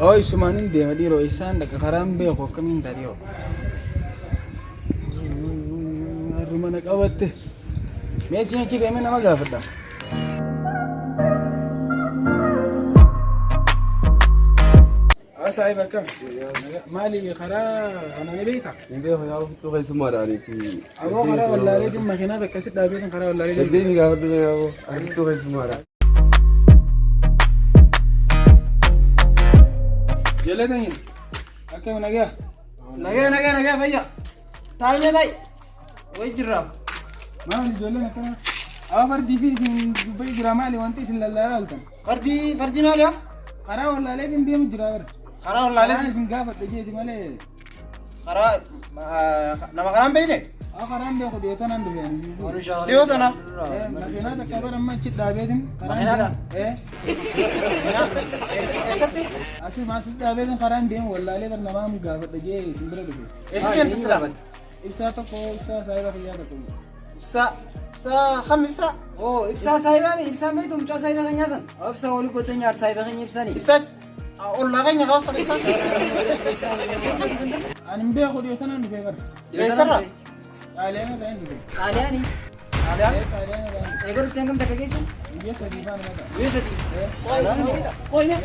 Oo isumaan hin deema dhiiroo isaan dhaqa karaan beeku akkamiin ta'a dhiiroo. Harruma na qabatte. Mee isin achi deemee nama gaafadha. Saahiba akkam? Maali karaa kana ni beektaa? Hin beeku yaa ofittuu keessummaadha aniiti. Aboo karaa wallaaleetiin makiinaa takka si dhaabeetiin karaa wallaaleetiin. Deddeebi gaafadhu yaa aboo ofittuu keessummaadha. Ijoollee teenye akkam nagaa? Nagaa nagaa nagaa fayyaa. Taa'imee taa'i. Wayi jirra. Maali ijoolleen akkana? Awa fardii fi isin dubbee jira maali wanti isin lallaalaa ooltan? Fardii fardii maali yaa? Karaa wallaaleetiin deemu jira bara. Karaa Karaan wallaaleetiin. isin gaafadha jeeti malee. Karaa nama karaan beekne? Awa karaan beeku dhiyoo tanaan dhufe ani. Dhiyoo tana. Makiinaa takka bara amma achi dhaabeetiin. Makiinaadha? Eessatti? Asii maasii dhaabeetiin karaan deemu wallaalee bar namaa gaafadha jee isin bira dhufe. Eessatti deemte si dhaabatte? Ibsaa tokko ibsaa saayiba kiyyaa tokko. Ibsaa ibsaa kam ibsaa? Oo ibsaa saayibaa mi ibsaan beektu mucaa saayibaa keenyaa san. Oo ibsaa walii goddee nyaar saayibaa keenya ibsanii. Ibsaa ollaa keenya kaasa ibsaa. Ani hin beeku dhiyoo tanaan dhufee bara. Eessarraa? Xaaliyaana irraa hin dhufe. Xaaliyaanii. Xaaliyaan. Xaaliyaana irraa hin dhufe. Eega dhufteen kam takka keessa? Guyyaa sadii faana mata. Guyyaa sadii. Qoyne.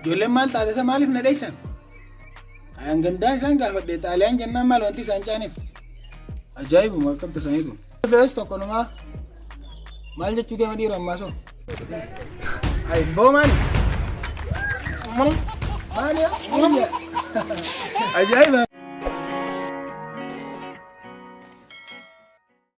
Ijoolleen maal taate isa maaliif na dheessan? Ayaan gandaa isaan gaafadhe xaaliyaan jennaan maal wanti isaan caaniif? Ajaa'ibuma akkam tasaniitu. Fe'es tokko numaa maal jechuu deema dhiira ammaa sun? Ay boo maali? Maali? Ajaa'iba!